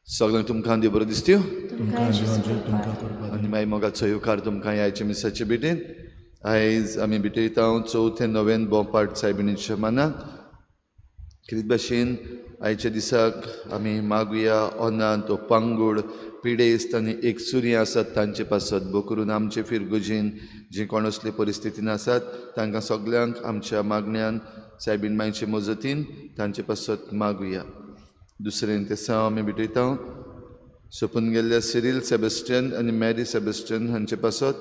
सगळ्यांक तुमकां देव बरो दिसत्यो आनी मागीर मोगाचो येवकार तुमकां ह्या मिसाचे भेटेन. आयज आमी भेटयता चवथें नोव्हेन बोपाट सायबिणीच्या मानाक. कितें भाशेन आयच्या दिसाक आमी मागुया अनाथ पांगूड पिडेस्त आनी एकसुरी आसात तांचे पासत भो करून आमचे फिरगुजीन जी कोण असले परिस्थितीन आसात तांकां सगल्यांक आमच्या मागण्यान सायबीण मायचे मजतीन तांचे पासत मागुया. दुसरें तेसांव आमी भेटयता सोंपून गेल्ल्या सिरील सेबेस्टियन आनी मॅरी सेबेस्टियन हांचे पासत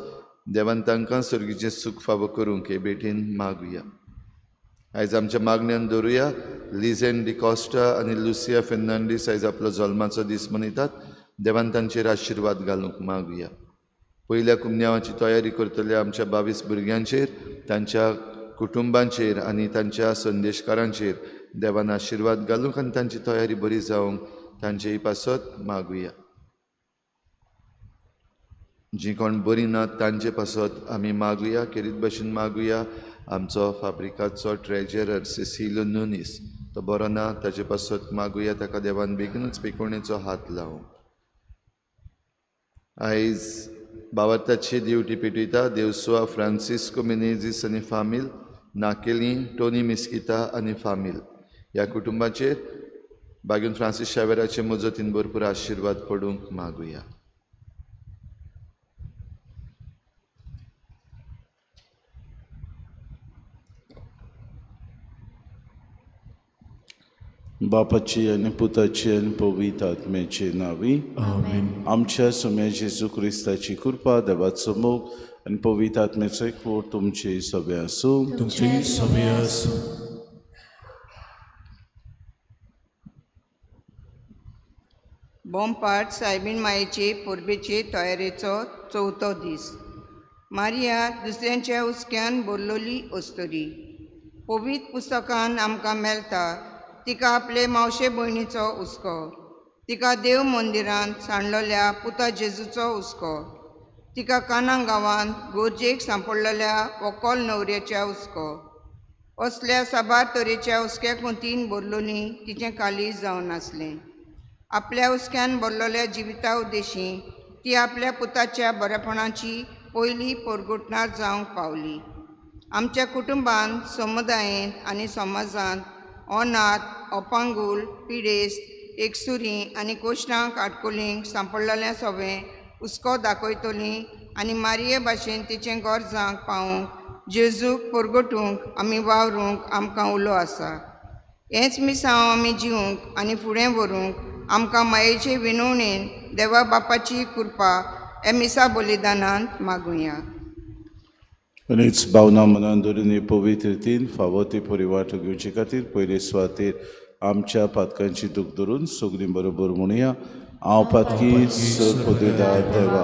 देवान तांकां सर्गीचें सूख फावो करूंक हे भेटीन मागुया. आयज आमच्या मागण्यान दवरुया लिझेन डिकॉस्टा आनी लुसिया फेर्नांडीस आयज आपलो जल्माचो दीस मनयतात. देवान तांचेर आशिर्वाद घालूंक मागुया. पयल्या कुमन्यावाची तयारी करतल्या आमच्या 22 भुरग्यांचेर, तांच्या कुटुंबांचेर आनी तांच्या संदेशकारांचेर देवान आशिर्वाद घालूंक आनी तांची तयारी बरी जावंक तांचेय पासत मागुया. जी कोण बरी नात तांचे पासत आमी मागुया. खेरीत भाशेन मागुया आमचो फाब्रिकाचो ट्रेजरर सिसिलो नुनीस तो बरो ना ताचे पासत मागुया. ताका देवान बेगीनूच पेकोवणेचो हात लावूं. आयज बावार्थाची ड्युटी पेटयता देवसुआ फ्रांसिस्को मिनेझीस आनी फामील, नाकेली टोनी मिस्किता आनी फामील ह्या कुटुंबाचेर बागीन फ्रांसीस शावेराचे मजतीन भरपूर आशिर्वाद पडूंक मागुया. बापाची आनी पुताची आनी पवित्र आत्म्याचे नांवी आमेन. आमच्या सुम्या जेजू क्रिस्ताची कृपा, देवाचो मोग आनी पवित्र आत्म्याचो एकवट तुमचे सगळे आसूं. तुमचे सगळे आसूं. बोमपाट सायबीण मायेचे परबेचे तयारेचो चवथो दीस. मारिया दुसऱ्यांच्या हुस्क्यान भरलोली अस्तुरी. पवित्र पुस्तकान आमकां मेळटा तिका आपले मावशे भयणीचो हुस्को, तिका देव मंदिरांत सांडलेल्या पुता जेजूचो हुस्को, तिका काना गांवांत गोरजेक सांपडलेल्या व्हंकल न्हवऱ्याच्या हुस्को, असल्या साबार तरेच्या हुस्क्या कोंतीन भरलोली तिचें काळीज जावन आसलें. आपल्या हुस्क्यान भरलेल्या जिविता उद्देशी ती आपल्या पुताच्या बरेपणाची पयली परगुटणार जावंक पावली. आमच्या कुटुंबांत, समुदायेंत आनी समाजांत अनाथ, अपांगूल, पिडेस्त, एकसुरी आनी कोश्टांक आडकुलींक सांपडलेल्या सगळें हुस्को दाखयतली आनी मारिये भाशेन तिचें गरजांक पावूंक जेजूक परगटूंक आमी वावरूंक आमकां उलो आसा. हेंच मिसांव आमी जिवूंक आनी फुडें व्हरूंक आमकां मायेचे विनवणेन देवा बापाची कृपा हे मिसा बलिदानांत मागुया. आनीच भावना मनान धरून हे पवित्र रितीन फावो ती परिवार घेवचे खातीर पयले सुवातेर आमच्या पातकांची दूख धरून सगळीं बरोबर म्हणुया. हांव पातकी पदवीदार देवा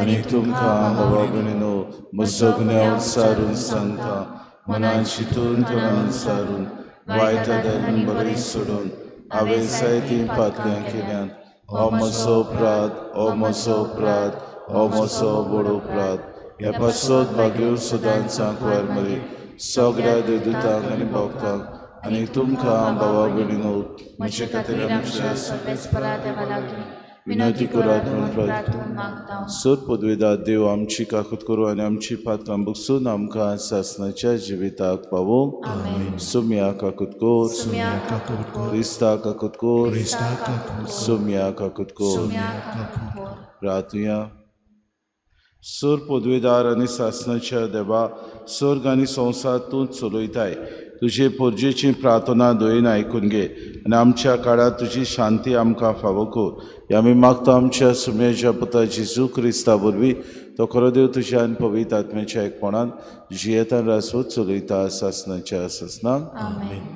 आनी तुमकां बाबा भयणीनो म्हजो गुन्यांव सारून सांगता. मनान शितून तोंडान सारून वायट आनी बरें सोडून हांवें जायतीं पातकां केल्यांत. हो म्हजो अपराध, हो म्हजो अपराध, हो म्हजो व्हड अपराध. ह्या पासत भाग्यो सदांच सांकवार मरे सगळ्या देवदूतांक आनी भक्तांक आनी तुमकां बाबा भयणीनो म्हजे खातीर आमच्या विनंती करात म्हूण प्रार्थना. सर पदवेदार देव आमची काकूत करूं आनी आमची पातकां बगसून आमकां सासणाच्या जिविताक पावोवंक. सुम्या काकूत कोर, क्रिस्ता काकूत कोर, सुम्या काकूत कोर. प्रार्थुया. सर पदवेदार आनी सासणाच्या देवा, सर्ग आनी संवसार तूं चलयताय. तुजे पोरजेची प्रार्थना दयेन आयकून घे आनी आमच्या काळार तुजी शांती आमकां फावो कर. हे आमी मागता आमच्या सुम्याच्या पुता जेजू क्रिस्ता वरवीं. तो खरो देव तुज्या आनी पवित्र आत्म्याच्या एकपणान जियेतान रासवत चलयता सासणाच्या सासणाक. आमेन.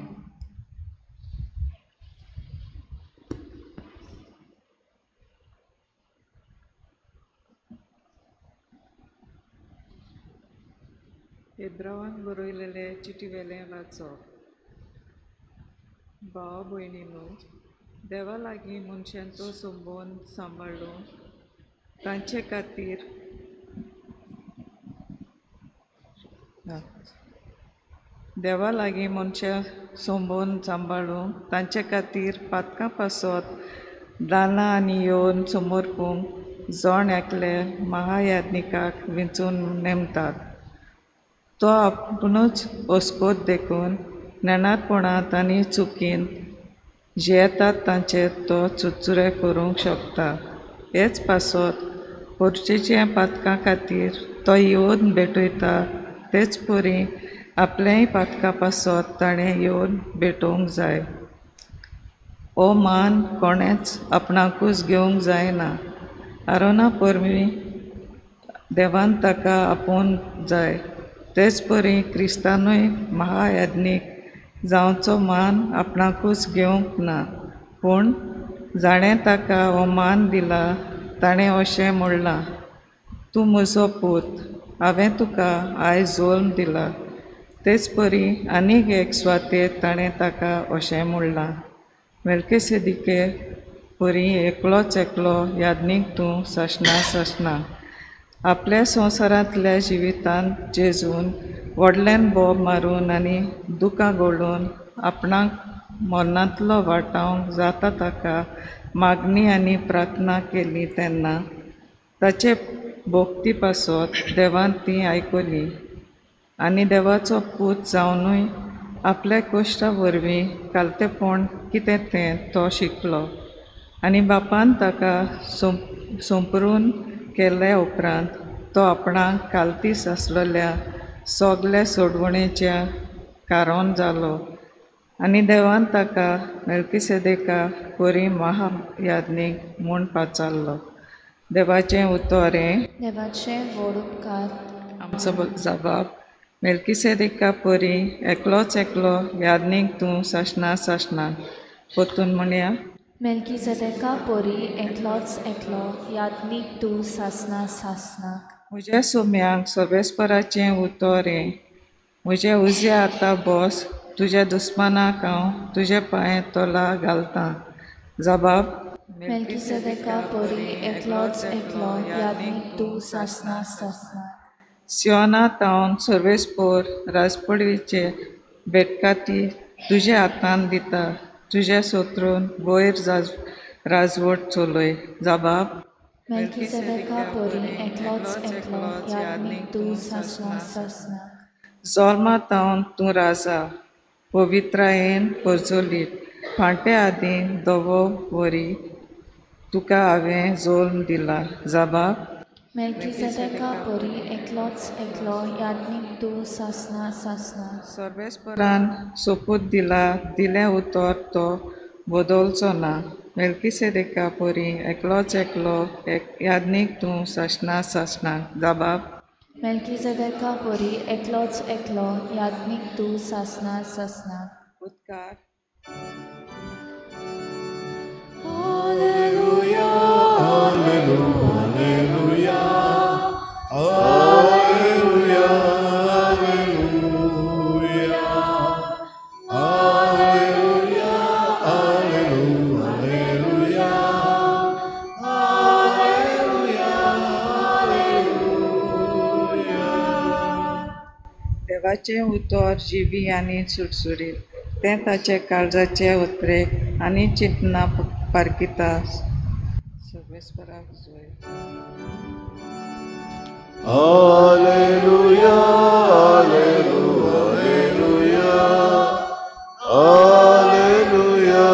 एब्रावान बरयलेले चिटीवेलें वाचप. भाव भयणीनो, देवा लागीं मनशांचो संबंद सांबाळून तांचे खातीर देवा लागीं मनशां संबंद सांबाळूंक तांचे खातीर पातकां पासत दानां आनी येवन समर्पूंक जण एकले महायाज्ञिकाक विंचून नेमतात. तो आपुणूच अस्कोत देखून नेणारपणांत आनी चुकीन जियेतात तांचे तो चुरचुरे करूंक शकता. हेच पासत पोरचेच्या पातकां खातीर तो येवन भेटयता, तेच परी आपल्याय पातकां पासत ताणें येवन भेटोवंक जाय. हो मान कोणेंच आपणाकूच घेवंक जायना. आरोना परवीं देवान ताका आपोवंक जाय. तेच परी क्रिस्तानूय महायाज्ञीक जावचो मान आपणाकूच घेवंक ना, पूण जाणें ताका हो मान दिला ताणें अशें म्हणलां, तूं म्हजो पूत, हांवें तुका आयज जल्म दिला. तेच परी आनीक एक सुवातेर ताणें ताका अशें म्हणलां, मेल्केसेदिके परी एकलोच एकलो याज्ञीक तूं सासणा सासणा. आपल्या संवसारांतल्या जिवितांत जेजून व्हडल्यान बोब मारून आनी दुकां गळोवन आपणाक मरणांतलो वाटावंक जाता ताका मागणी आनी प्रार्थना केली तेन्ना ताचे भोक्ती पासत देवान ती आयकली आनी देवाचो पूत जावनूय आपल्या कश्टा वरवीं कालतेपण कितें तें तो शिकलो आनी बापान ताका सोंपरून केल्या उपरांत तो आपणाक कालतीस आसलेल्या सगल्या सोडवणेच्या कारण जालो आनी देवान ताका मेल्कीसेदेका परी महायाज्ञीक म्हूण पाचारलो. देवाचें उतर हें देवाचें व्हड उपकार. आमचो जबाब मेल्कीसेदेका परी एकलोच एकलो याज्ञीक तूं सासणा सासणा. परतून म्हणया, मेल्कीसेदेका परी एकलोच एकलो याज्ञीक तूं सासणा सासणाक. म्हज्या सोम्यांक सर्वेस्पराचें उतर हें, म्हज्या उजव्या हाता बस, तुज्या दुस्मानाक हांव तुज्या पांये तोला घालतां. जबाब मेल्कीसेदेका परी एकलोच एकलो याज्ञीक तूं सासणा सासणाक. सियोना तावन सर्वेस्पर राजपडवीचे बेटकाती तुज्या हातान दिता, तुज्या सोत्रून वयर राजवट चलय. जबाब मेल्कीसेदेका परी एकलोच एकलो याज्ञीक तूं सासणा सासणाक. जल्मा तावन तूं राजा, पवित्रायेन परजोलीत, फांटे आदीं दवो वरी तुका हांवें जल्म दिला. जबाब मेल्कीसेदेका परी एकलोच एकलो याज्ञीक तूं सासणा सासणाक. सर्वेस्परान सोपूत दिला, दिलें उतर तो बदलचो ना. मेल्कीसेदेका परी एकलोच एकलो याज्ञीक तूं सासणा सासणाक. जबाब मेल्कीसेदेका परी एकलोच एकलो याज्ञीक तूं सासणा सासणाक. उदकार. Alleluia, alleluia, alleluia, alleluia, alleluia, alleluia, alleluia, alleluia. देवाचें उतर जिवी आनी सुटसुटीत, तें ताचे काळजाचे उतरेक आनी चिंतना पारखिता. सर्वेस्पराक जय. Alleluia, alleluia, alleluia, alleluia,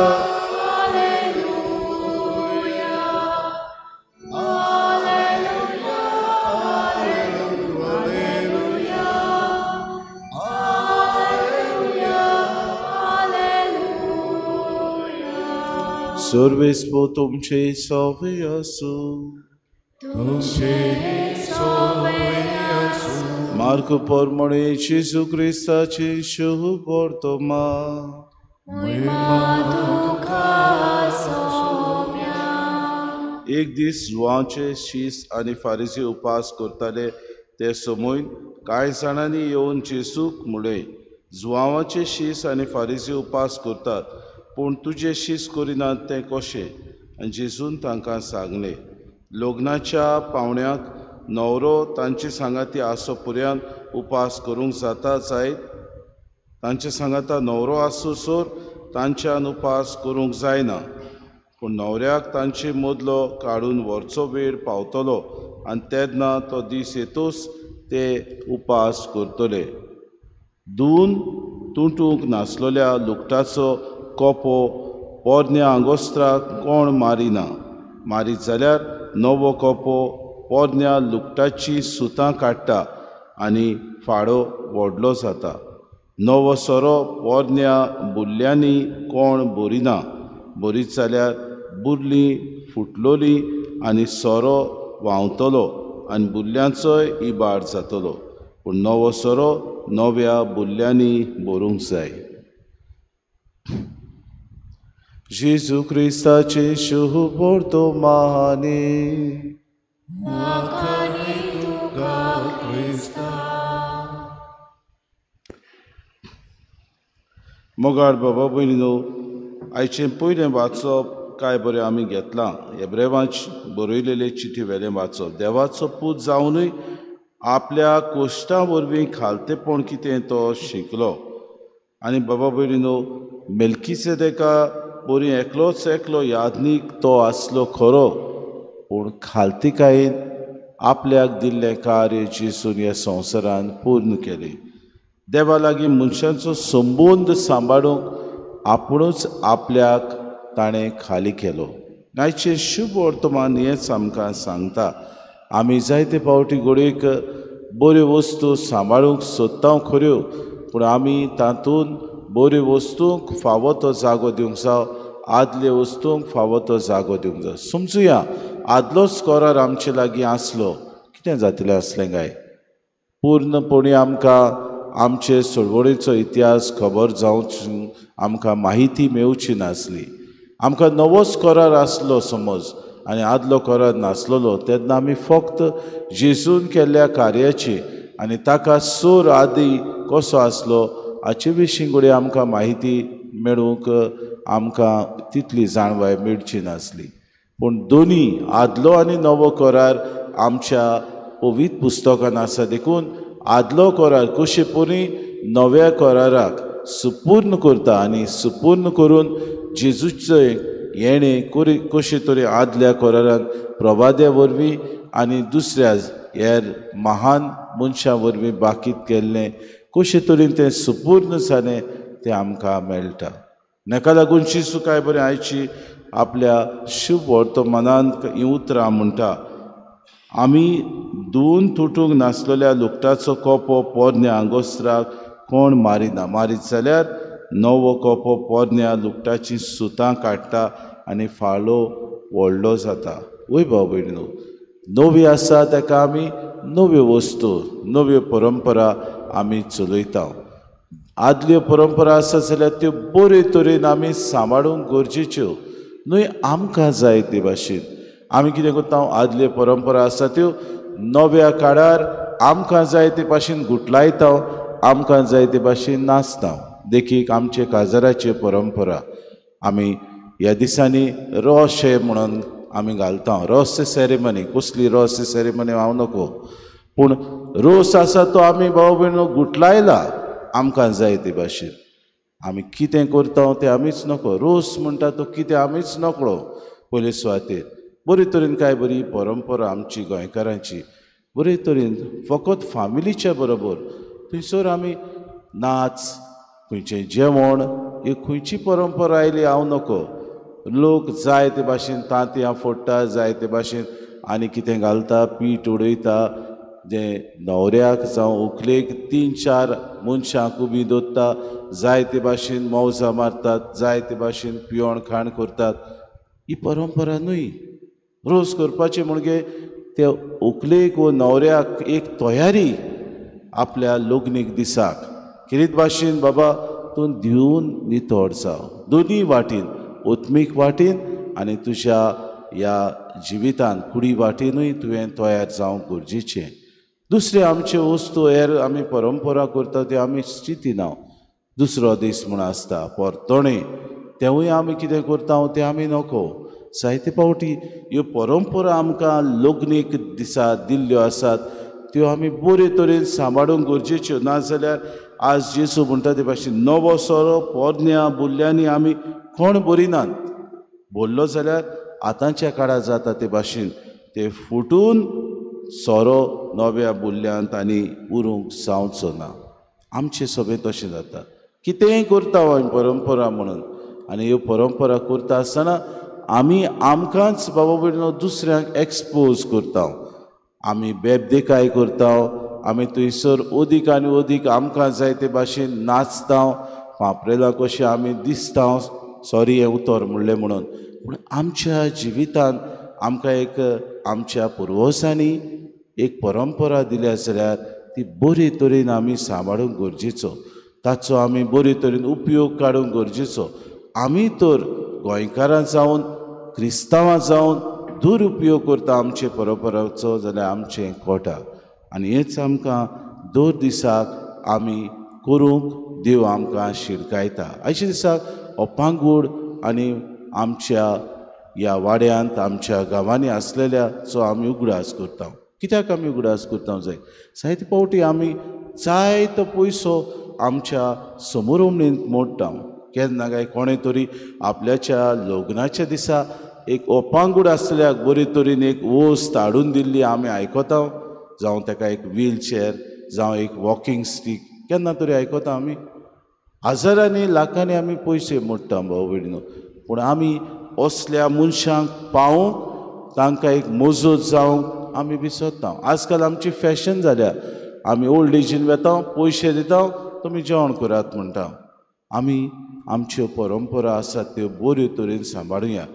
alleluia, alleluia, alleluia, alleluia. सर्वेस्पर तुमचे सवे आसूं. तुमचे सवे आसूं. मार्क परमणे जेजू क्रिस्ताचे शुभ वर्तमान. महिमा तुका सोम्या. एक दीस जुवांचे शीस आनी फारिजी उपास करताले ते समून कांय जाणांनी येवन जेजूक म्हळें, जुवांवाचे शीस आनी फारिजी उपास करतात, पूण तुजे शीस करिनात तें कशें? आनी जेजून तांकां सांगलें, लग्नाच्या पावण्याक न्हवरो तांचे सांगाती आसो पर्यंत उपास करूंक जाता जायत? तांचे सांगाता न्हवरो आसूसर तांच्यान उपास करूंक जायना. पूण न्हवऱ्याक तांचे मदलो काडून व्हरचो वेळ पावतलो आनी तेन्ना तो दीस येतूच ते उपास करतले. धुवन तुटूंक नासलेल्या लुगटाचो कोपो पोरण्या आंगोस्त्राक कोण मारिना, मारीत जाल्यार नवो कोपो पोरण्या लुगटाची सुतां काडटा आनी फाडो व्हडलो जाता. नवो सोरो पोरण्या बुल्ल्यांनी कोण भरिना, भरीत जाल्यार बुरली फुटलोली आनी सोरो व्हांवतलो आनी बुल्ल्यांचोय इबाड जातलो. पूण नवो सोरो नव्या बुल्ल्यांनी भरूंक जाय. जेजू क्रिस्ताचे शुभवर्तमाने. मोगाळ बाबा भयणीनो, आयचें पयलें वाचप काय बरें आमी घेतलां एब्रेवांच बरयलेले चिटी वेलें वाचप. देवाचो पूत जावनूय आपल्या कोश्टां वरवीं खालतेपण कितें तो शिकलो. आनी बाबा भयणीनो, मेल्कीसेदेका बरी एकलोच एकलो याज्ञीक तो आसलो खरो, पूण खालतिकायेन आपल्याक दिल्लें कार्य जेजून ह्या संवसारान पूर्ण केलें. देवा लागीं मनशांचो संबंद सांबाळूंक आपुणूच आपल्याक ताणें खाली केलो. आयचें शुभ वर्तमान हेंच आमकां सांगता. आमी जायते फावटी घडयेक बऱ्यो वस्तू सांबाळूंक सोदता खऱ्यो, पूण आमी तातूंत बऱ्यो वस्तूंक फावो तो जागो दिवंक जावो, आदल्या वस्तूंक फावो तो जागो दिवंक जाय. समजुया आदलोच करार आमचे लागीं आसलो, कितें जातलें आसलें काय? पूर्णपणी आमकां आमचे चळवळीचो इतिहास खबर जावची, आमकां माहिती मेळची नासली. आमकां नवोच करार आसलो समज आनी आदलो करार नासलेलो, तेन्ना आमी फक्त जेजून केल्ल्या कार्याची आनी ताका सूर आदी कसो आसलो हाचे विशीं घडये आमकां म्हायती मेळूंक आमकां तितली जाणवाय मेळची नासली. पूण दोनी आदलो आनी नवो करार आमच्या पवित्र पुस्तकान आसा, देखून आदलो करार कशे परी नव्या कराराक सुपूर्ण करता आनी सुपूर्ण करून जेजूचें येणें कशे तरेन आदल्या करारान प्रवाद्या वरवीं आनी दुसऱ्या हेर महान मनशां वरवीं बाकीत केल्लें कशे तरेन तें सुपूर्ण जालें तें आमकां मेळटा. ताका लागून जेजू काय बरें आयची आपल्या शुभ वर्तमानांत हीं उतरां म्हणटा, आमी धुवन तुटूंक नासलेल्या लुगटाचो कोपो पोरण्या आंगोस्त्राक कोण मारिना, मारीत जाल्यार नवो कोपो पोरण्या लुगटाचीं सुतां काडटा आनी फाळो व्हडलो जाता. वय भाव भयणीनो, नवी आसा ताका आमी नव्यो वस्तू नव्यो परंपरा आमी चलयता. आदल्यो परंपरा आसा जाल्यार त्यो बरे तरेन आमी सांबाळूंक गरजेच्यो न्हय, आमकां जाय ते भाशेन. आमी कितें करता, आदल्यो परंपरा आसा त्यो नव्या काळार आमकां जाय ते भाशेन गुटलायता, आमकां जाय ते भाशेन नाचता. देखीक आमचे काजाराची परंपरा आमी ह्या दिसांनी रोशे म्हणून आमी घालता, रोस सेरेमनी. कसली रोस सेरेमनी हांव नको, पूण रोस आसा तो आमी भाव भयणो गुटलायला आमकां जाय ते भाशेन. आमी कितें करता तें आमीच नको, रोस म्हणटा तो कितें आमीच नकळो पयले सुवातेर. बरे तरेन काय बरी परंपरा आमची गोंयकारांची बरे तरेन फकत फामिलीच्या बरोबर थंयसर आमी नाच, खंयचें जेवण, ही खंयची परंपरा आयली हांव नको. लोक जाय ते भाशेन तांतयां फोडटा, जाय ते भाशेन आनी कितें घालता, पीठ उडयता, जें न्हवऱ्याक जावं व्हंकलेक 3-4 मनशांक उबी दवरता, जाय ते भाशेन मौजां मारतात, जाय ते भाशेन पिवण खाण करतात. ही परंपरा न्हय. रोस करपाचें म्हणजे ते व्हंकलेक वो न्हवऱ्याक एक तयारी आपल्या लग्नीक दिसाक कितें भाशेन बाबा तूं दिवन नितळ जाव, दोनूय वाटेन, आत्मीक वाटेन आनी तुज्या ह्या जिवितान कुडी वाटेनूय तुवें तयार जावंक गरजेचें. दुसरें आमचे वस्तू हेर आमी परंपरा करता त्यो आमी चिंतिना. दुसरो दीस म्हूण आसता परतोणे, तेवूय आमी कितें करता तें आमी नको. जायते फावटी ह्यो परंपरा आमकां लग्नीक दिसा दिल्ल्यो आसात त्यो आमी बरे तरेन सांबाळूंक गरजेच्यो, नाजाल्यार आज जेजू म्हणटा ते भाशेन नवो सोरो पोरण्या बुल्ल्यांनी आमी कोण बरिनात. भरलो जाल्यार आतांच्या काळार जाता ते भाशेन ते फुटून सोरो नव्या बुल्ल्यांत आनी उरूंक जावचो ना. आमचे सभेंत तशें जाता, कितेंय करता आमी परंपरा म्हणून, आनी ह्यो परंपरा करता आसतना आमी आमकांच बाबा भयणीनो दुसऱ्यांक एक्सपोज करता, आमी बेबदेकाय करता, आमी थंयसर अदीक आनी अदीक आमकां जाय ते भाशेन नाचता, पापरेला कशें आमी दिसता, सॉरी हें उतर म्हणलें म्हणून. पूण आमच्या जिवितांत आमकां एक आमच्या पुर्वजांनी एक परंपरा दिल्या जाल्यार ती बरे तरेन आमी सांबाळूंक गरजेचो, ताचो आमी बरे तरेन उपयोग काडूंक गरजेचो. आमी तर गोंयकारां जावन क्रिस्तांवां जावन दुरुपयोग करता आमचे परंपराचो जाल्यार आमचें कोटा. आनी हेंच आमकां दर दिसाक आमी करूंक देव आमकां शिडकायता. आयच्या दिसाक हो पांगूड आनी आमच्या ह्या वाड्यांत आमच्या गांवांनी आसलेल्याचो आमी उगडास करता. कित्याक आमी उगडास करता जाय? जायते फावटी आमी जायतो पयसो आमच्या समोरमणींत मोडटा. केन्ना काय कोणें तरी आपल्याच्या लग्नाच्या दिसा एक ओपांगूड आसल्याक बरे तरेन एक वस्त हाडून दिल्ली आमी आयकता, जावं ताका एक व्हीलचेर, जावं एक वॉकिंग स्टीक, केन्ना तरी आयकता आमी. हजारांनी लाखांनी आमी पयशे मोडटा भाव भयणीनो, पूण आमी असल्या मनशांक पावोवंक तांकां एक मजत जावंक आमी विसरता. आजकाल आमची फॅशन जाल्या, आमी ओल्ड एजीन वेता, पयशे दिता, तुमी जेवण करात म्हणटा. आमी आमच्यो परंपरा आसात त्यो बऱ्यो तरेन सांबाळुया.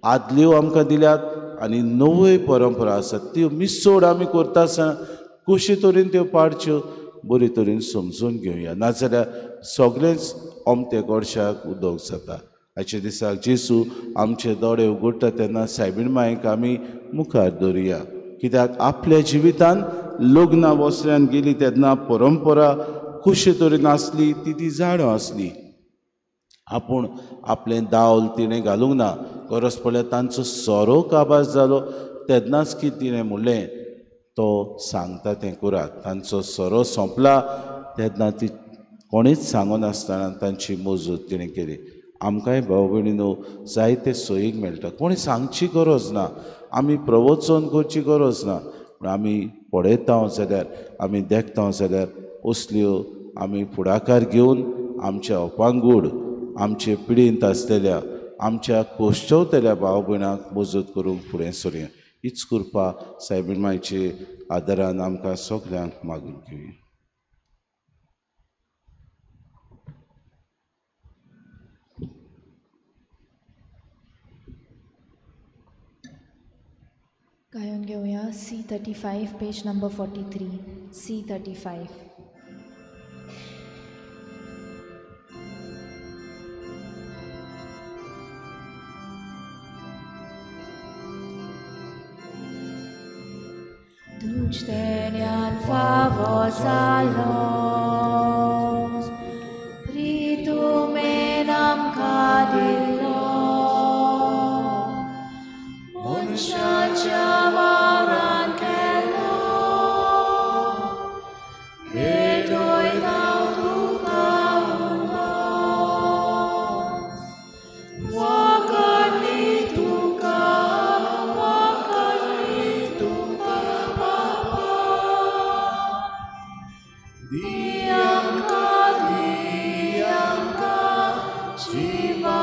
आदल्यो आमकां दिल्यात आनी नव्यो परंपरा आसात त्यो मिसोड आमी करता आसतना कशे तरेन त्यो पाळच्यो बरे तरेन समजून घेवया, नाजाल्यार सगळेंच अमते गोडशाक उदक जाता. आयच्या दिसाक जेजू आमचे दोळे उगडटा तेन्ना सायबीण मायक आमी मुखार दवरुया, कित्याक आपल्या जिवितान लग्नां वसऱ्यान गेली तेन्ना परंपरा कशे तरेन आसली ती ती जाणो आसली. आपूण आपलें दावल तिणें घालूंक ना, गरज पडल्यार तांचो सोरो काबार जालो तेन्नाच की तिणें म्हणलें तो सांगता तें करात. तांचो सोरो सोंपला तेन्ना ती कोणीच सांगनासतना तांची मजत तिणें केली. आमकांय भाव भयणीनो जायते सोयीक मेळटा, कोणी सांगची गरज ना, आमी प्रवचन करची गरज ना, पूण आमी पळयता जाल्यार आमी देखता जाल्यार असल्यो आमी फुडाकार घेवन आमच्या अपांगूड आमचे पिडींत आसलेल्या आमच्या कोश्टवतल्या भाव भयणांक मजत करूंक फुडें सरुया. हीच कृपा सायबीण मायचे आदारान आमकां सगल्यांक मागून घेवया. गायन घेवया C35 page number 43 C35. Ductenian favor salo, pritumenam cadillo, Monșacia varan kello, betoi tau tuca undo, wakani tuca papa, diamka diamka jiva.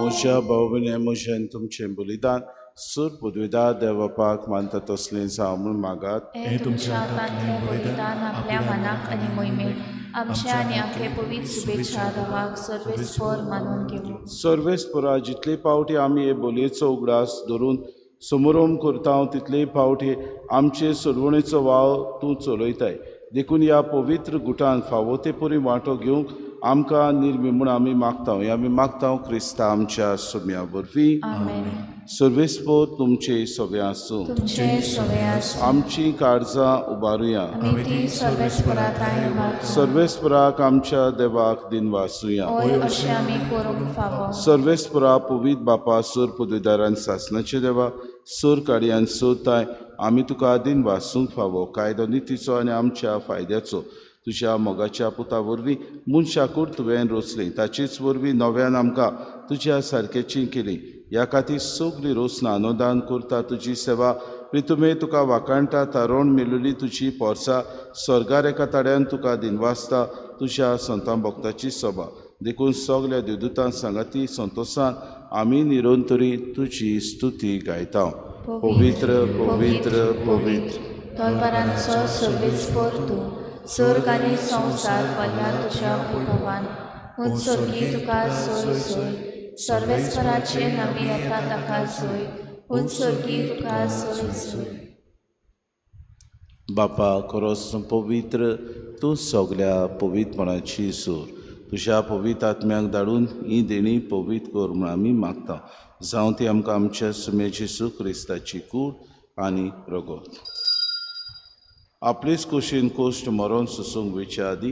म्हज्या भाव भयणी म्हजें तुमचें बलिदान सूर पदवीदार देवबापाक मानता तसलें जावं म्हूण मागात. हें तुमच्या हातांतलें बलिदान आपल्या मनाक आनी मोहिमेक आमच्या आनी आखे पवित्र शुभेच्छा देवाक सर्वेस्पर मानून घेवं. सर्वेस्परा जितले फावटी आमी हे बोलयेचो उगडास धरून समोरोम करता तितले फावटी आमचे सरवणेचो वाव तूं चलयताय, देखून ह्या पवित्र गुटान फावो ते परी वांटो घेवंक आमकां निर्मी म्हूण आमी मागता. हें आमी मागता क्रिस्ता आमच्या सुम्या वरवीं. आमेन. सर्वेस्पोर तुमचे सवे आसूं. आमची काळजां उबारुया. सर्वेस्पराक आमच्या देवाक दिनवासुया. सर्वेस्परा पवित्र बापा सूर पदवीदारान सासनाचे देवा सूर काडयान सोताय आमी तुका दिनवासूंक फावो कायदो नितीचो आनी आमच्या फायद्याचो तुज्या मोगाच्या पुता वरवीं मनशाकूड तुवें रोचली ताचेच वरवीं नव्यान आमकां तुज्या सारकेची केली. ह्या खातीर सगळी रोसना अनुदान करता तुजी सेवा प्रितुमे तुका वाखाणटा तारोण मेलुली तुजी पोरसा स्वर्गार एका ताड्यान तुका दिनवासता तुज्या संतां भक्ताची सभा. देखून सगल्या देवदूतां सांगाती संतोसान आमी निरंतरी तुजी स्तुती गायता. पवित्र पवित्र पवित्र तोलबारांचो सर्वेस्पोर तूं स्वर्ग आनी संवसार भरला तुज्या वैभवान. हून स्वर्गी तुका सोय सोय सर्वेस्पराचे नमी येता ताका सोय हून स्वर्गी तुका सोय सोय. बापा खरोच पवित्र तूं सगल्या पवित्रपणाची सूर तुज्या पवित्र आत्म्याक धाडून ही देणी पवित्र कर म्हूण आमी मागता. जावं ती आमकां आमच्या सुमे जेजू क्रिस्ताची कूड आनी रगत. आपलेच कुशीन कोश्ट मरोन सोसूंक वयच्या आदीं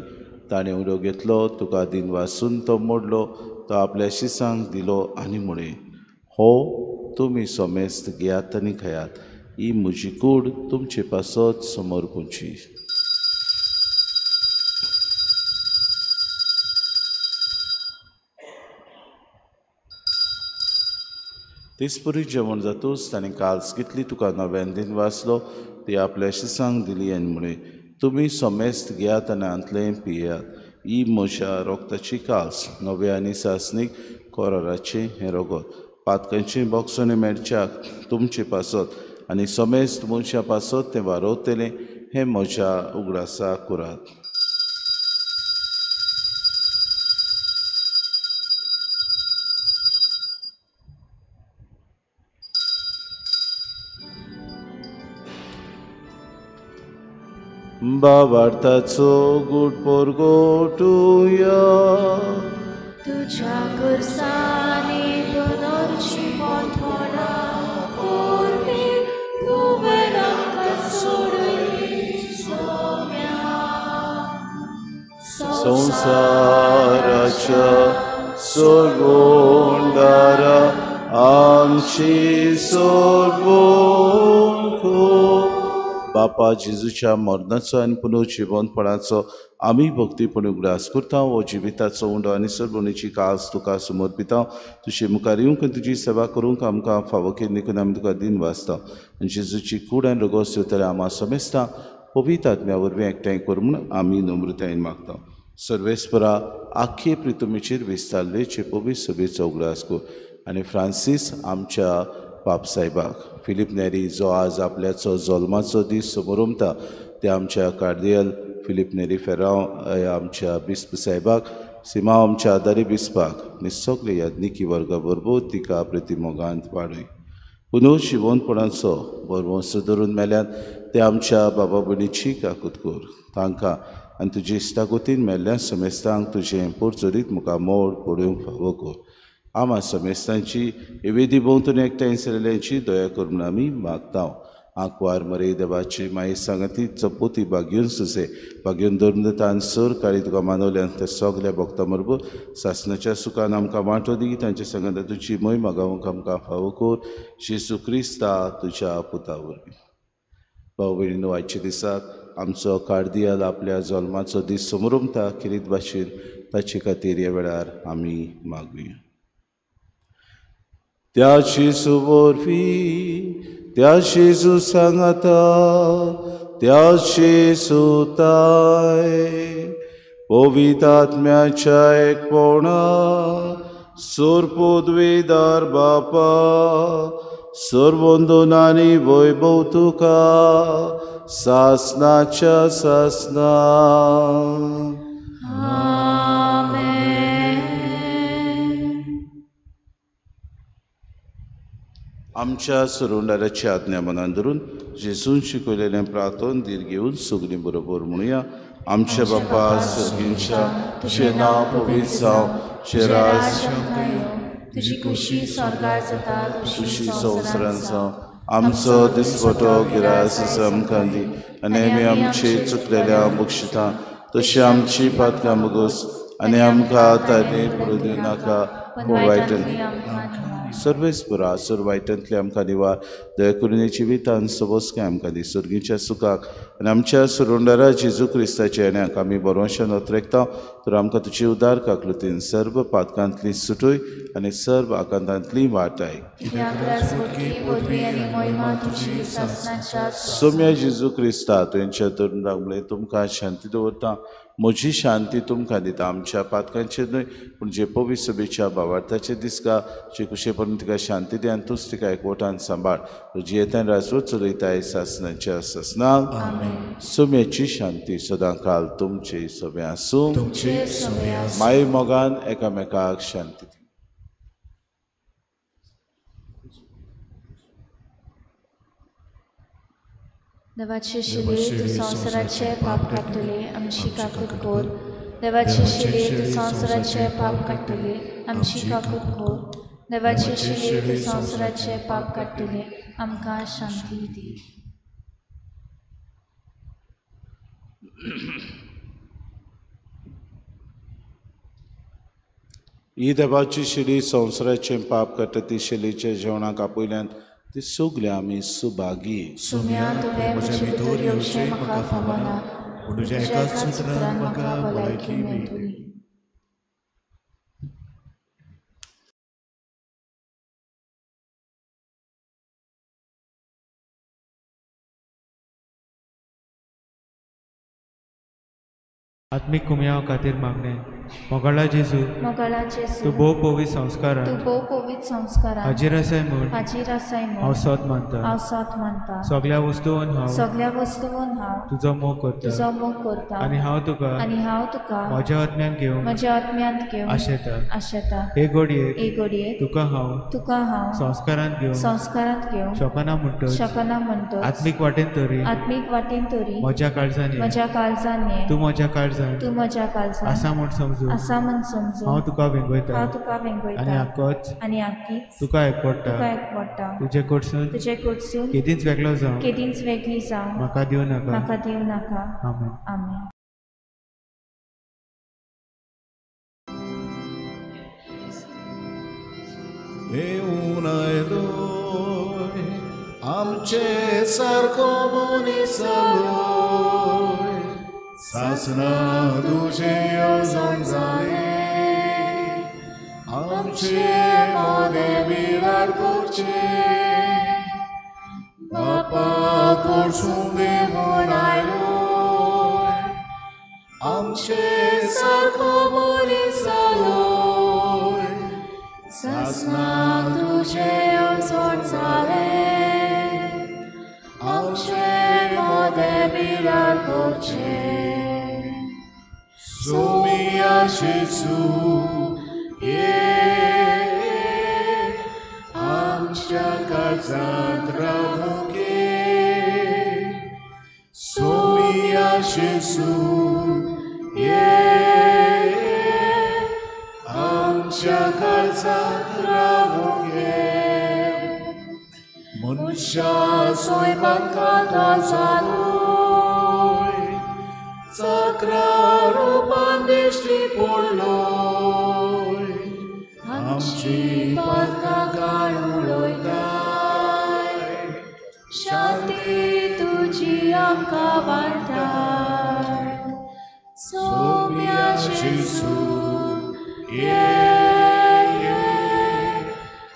ताणें उलो घेतलो तुका दिनवासून तो मोडलो तो आपल्या शिसांक दिलो आनी म्हळें हो तुमी समेस्त घेयात आनी खायात ही म्हजी कूड तुमचे पासत समर्पूची. तेचपरी जेवण जातूच ताणें काल्स घेतली तुका नव्यान दिनवासलो ती आपल्या शिसांक दिली आनी म्हळें तुमी समेस्त घेयात आनी हांतलें पियात ही म्हज्या रोगताची काल्स नव्या आनी सासणीक कोराराचें हें रगत पातकांचें बोगसणें मेळच्याक तुमचे पासत आनी समेस्त मनशां पासत तें वारोवतलें हें म्हज्या उगडासा करात. बाबार्थाचो गूट परगटुया तुज्या खुर्सांनी पुनर्जिवंतपणा वरवीं तुवें आमकां सोडयली सोम्या. संवसाराच्या सोडवणदारा आमची सोडवण कर. बापा जेजूच्या मरणाचो आनी पुनर्जिवंतपणाचो आमी भक्तीपणी उगडास करता. हो जिविताचो उंडो आनी सरभोवणेची कास तुका समर्पिता. तुजे मुखार येवंक आनी तुजी सेवा करूंक आमकां फावो केली देखून आमी तुका दिनवासता. आनी जेजूची कूड आनी रगत दिवतले आमा समेस्ता पवित्र आत्म्या वरवीं एकठांय कर म्हूण आमी नम्रतायेन मागता. सर्वेस्परा आख्खे प्रितुमेचेर विस्तारले चे पवित्र सभेचो उगडास कर आनी फ्रांसीस आमच्या पापसाहेबाक फिलीप नेरी जो आज आपल्याचो जल्माचो दीस समोरमता ते आमच्या कार्दियल फिलीप नेरी फेरांव आमच्या बिस्प साहेबाक सिमांव आमच्या आदारी बिस्पाक आनी सगळे याज्ञिकी वर्गा बरोबर तिका प्रतिमोगांत वाडय. पुनर्जिवंतपणाचो भरवंसो धरून मेल्यात ते आमच्या बाबा भयणीची काकूत कर तांकां आनी तुजी इश्टागतीन मेल्ल्या समेस्तांक तुजें पोरचोरीत मुखार मोड पडूंक फावो कर. आमा समेस्तांची वेदी भोंवतणी एकठांय जाल्ल्यांची दया कर म्हूण आमी मागता. आंकवार मरे देवाची माई सांगाती चपोती बागेवन सुसे बागेवन धरून तान सर काळी तुका मानवल्यान त्या सगल्या भक्तां बरोबर सासणाच्या सुखान आमकां वांटो दी. तांच्या सांगाता तुजी मोहिमा गावंक आमकां फावो कर जेजू क्रिस्ता तुज्या पुता वरवीं. भाव भयणीनो आयच्या दिसाक आमचो कार्दियल आपल्या जल्माचो दीस समरमता खेरीत भाशेन ताचे खातीर ह्या वेळार आमी मागुया. त्या जेजू वरवीं त्या जेजू सांगाता त्या जेजूताय पवित्र आत्म्याच्या एकपणा सोर पदवीदार बापा सर्वंदन आनी वैभव तुका सासनाच्या सासना. आमच्या सरुंडाराची आज्ञा मनान धरून जेजून शिकयलेलें प्रार्थन धीर घेवन सगळीं बरोबर म्हणुया. आमच्या बापा सर्गींच्या तुजें नांव पवित्र जावं, तुजें राज तुजी खुशी स्वर्गार जाता तशी संवसारांत जावं. आमचो दिसवटो गिरास आमकां दी आनी आमी आमची चुकलेल्या बक्षिता तशी आमची पातकां बगोस आनी आमकां ताणे पडूं दिवं नाका पूण वायटन सर्वेस्परा सर वायटांतले आमकां दिवा. दया करून जिवितान सबसकाय आमकां दी. सर्गीच्या सुखाक आनी आमच्या सुरुंडारा जेजू क्रिस्ताच्या येण्याक आमी बरोवशान अत्रेकता. तर आमकां तुजी उदार काकलुतीन सर्व पातकांतली सुटूय आनी सर्व आकांतांतली वाटाय. सोम्या जेजू क्रिस्ता तुवेंच्या तरुणाक म्हणलें तुमकां शांती दवरता, म्हजी शांती तुमकां दिता. आमच्या पातकांचेर न्हय पूण जे पवित्र सभेच्या भावार्थाचे दिसका जे कुशेपरून तिका शांती दी आनी तूंच तिका एकवटान सांबाळ. जियेतान राजवट चलयताय सासनाच्या सासनाक. सोम्याची शांती सदां काल तुमचे सगळें आसूं. माय मोगान एकामेकाक शांती दी. देवाचे शिले तूं संवसाराचे पाप काडटले आमची काकूत कोर. देवाचे शिले तूं संवसाराचे पाप काडटले आमची काकूत कोर. देवाचे शिले तूं संवसाराचे पाप काडटले आमकां शांती दी. ही देवाची शिली संवसाराचे पाप काडटा ती शिलेच्या जेवणाक आपयल्यान ती सगळे आमी सुभागी. सुम्या तुवें म्हजे भितर येवचें म्हाका फावना, पूण तुज्या एकाच उतरान म्हाका भलायकी मेळटली. आत्मीक कुमयाव खातीर मागणें. मोगाळा जेजू, मोगाळा जेजू, तूं भोव पवित्र संस्कारान, तूं भोव पवित्र संस्कारान हाजीर आसाय म्हूण, हाजीर आसाय म्हूण हांव सोद मानता, हांव सोद मानता. सगळ्या वस्तून हांव, सगळ्या वस्तून हांव तुजो मोग करता, तुजो मोग करता. आनी हांव तुका, आनी हांव तुका म्हज्या आत्म्यान घेवंक, म्हज्या आत्म्यांत घेवंक आशेता, आशेता. हे घडयेक, हे घडयेक तुका हांव, तुका हांव संस्कारांत घेवंक, संस्कारांत घेवंक शकना म्हणटच, शकना म्हणटच आत्मीक वाटेन तरी, आत्मीक वाटेन तरी म्हज्या काळजान, म्हज्या काळजान तूं म्हज्या काळजान, तूं म्हज्या काळजान आसा म्हूण समजून, आसा म्हूण समजून हांव तुका वेंगयता, हांव तुका वेंगयता. आनी आकोच, आनी आकीच तुका एकवडटा, तुका एकवडटा. तुजे कडसून, तुजे कडसून केदींच वेगळो जावं, केदींच वेगळी जावं म्हाका दिवं नाका, म्हाका दिवं नाका. आमेन. आमेन. येवन आयलोय आमचे सारको मनीस जालोय, सासना तुजें येवजण जालें आमचे मोदें बिराड करचें. बापा कडसून देवून आयलोय आमचे सारको मनीस जालोय, सासना तुजें येवजण जालें आमचे मोदें बिराड करचें. सोमिया जेजू ये आमच्या काळजांत रावूंक ये. सोमिया जेजू ये आमच्या काळजांत रावूंक ये. मनशा सोयपाक खाता जालोय, चाकरा रुपान दिश्टी पडलोय, आमची पातकां काडून उडयताय, शांती तुजी आमकां वांटाय. सोम्या जेजू ये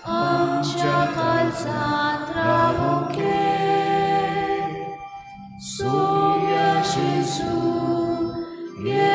आमच्या काळजांत रावूंक ये. सोम्या जेजू ये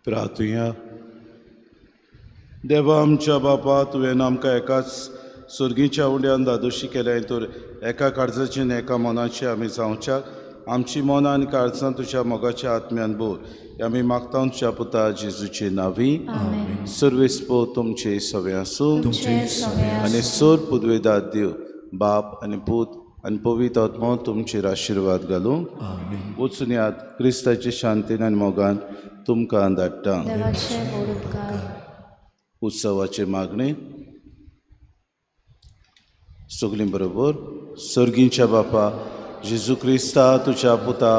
प्रार्थुया. देवा आमच्या बापा, तुवें आमकां एकाच सर्गीच्या उंड्यान दादोशी केल्याय तर एका काळजाची आनी एका मनाची आमी जावच्याक आमची मनां आनी काळजां तुज्या मोगाच्या आत्म्यान भर. आमी मागता तुज्या पुता जेजूचे नांवी. सर्वेस्पो तुमचे सवे आसूं आनी सोर पुदवेदाद देव बाप आनी पूत आनी पवित्र आत्मो तुमचेर आशिर्वाद घालूं. वचून यात क्रिस्ताचे शांतीन आनी मोगान तुमकां धाडटा. उत्सवाचे मागणे सगळीं बरोबर. सर्गींच्या बापा जेजू क्रिस्ता तुज्या पुता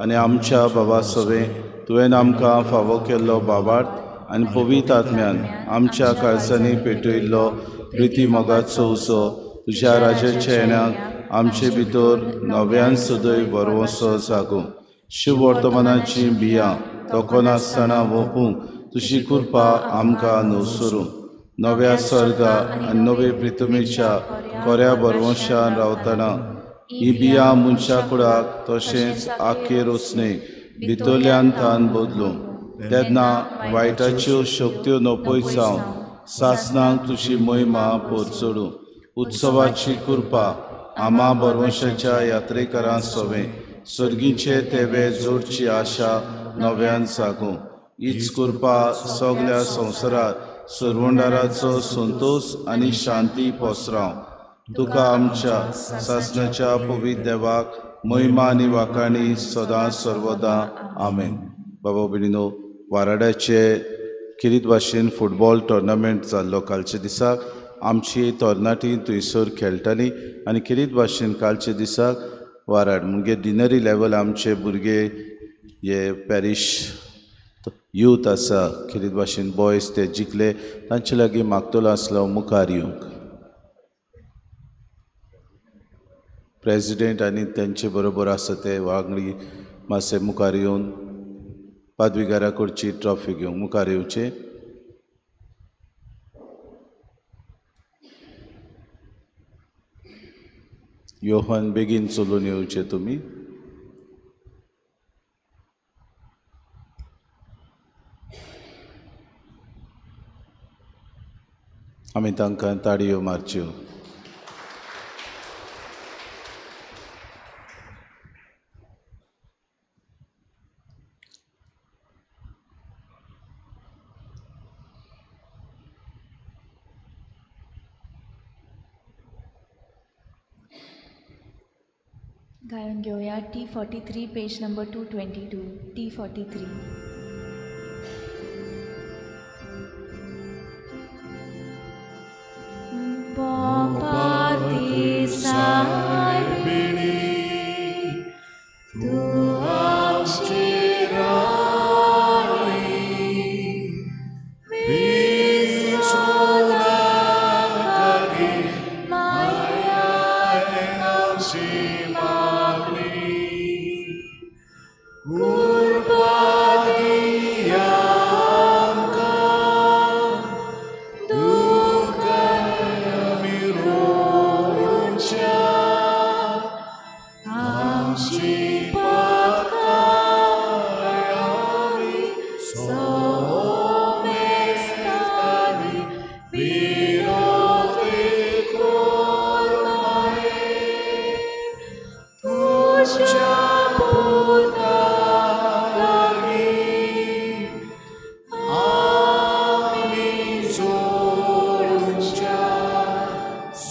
आनी आमच्या बाबा सवे तुवें आमकां फावो केल्लो बाबार्थ आनी पवित्र आत्म्यान आमच्या काळजांनी पेटयल्लो प्रिती मोगाचो उजो तुज्या राजाच्या येण्याक आमचे भितर नव्यान सदैव बरवसो जागूं. शिव वर्तमानाची बियां तोखनासतना वोपूंक तुजी कृपा आमकां नवसरूं. नव्या सर्गा आनी नवे प्रितमेच्या कोऱ्या बरवंशान रावतना ही बियां मनशा कुडाक तशेंच आखे रोसणे भितरल्यान तान बदलूं. तेन्ना वायटाच्यो शक्त्यो नपय जावन सासनाक तुजी महिमा पोरचडूं. उत्सवाची कृपा आमा बरवंशाच्या यात्रेकरां सवें सर्गीचे तेवे जोडची आशा नव्यान जागूं. हीच कृपा सगल्या संवसारात सरवंडाराचो संतोश आनी शांती पसराव. तुका आमच्या सासणाच्या पवित्र देवाक महिमा आनी वाखाणी सदां सर्वदा. आमेन. बाबा भयणीनो, वाराड्याचे खेरीत भाशेन फुटबॉल टोर्नामेंट जाल्लो कालच्या दिसाक. आमची तरणाटी थंयसर खेळटाली आनी खेरीत भाशेन कालच्या दिसाक वाराड म्हणजे डिनरी लेवल आमचे भुरगे हे पॅरीश यूथ आसा खेरीत भाशेन बॉयज ते जिखले. तांचे लागीं मागतलो आसलो मुखार येवंक प्रेजिडेंट आनी तेंचे बरोबर आसा ते वांगडी मातशे मुखार येवन पादविगारा कडची ट्रॉफी घेवंक मुखार येवचे. योहन बेगीन चलून येवचे तुमी. आमी तांकां ताळयो मारच्यो. गायन घेवया T43 page number 222. T43.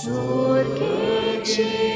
Sorgechi.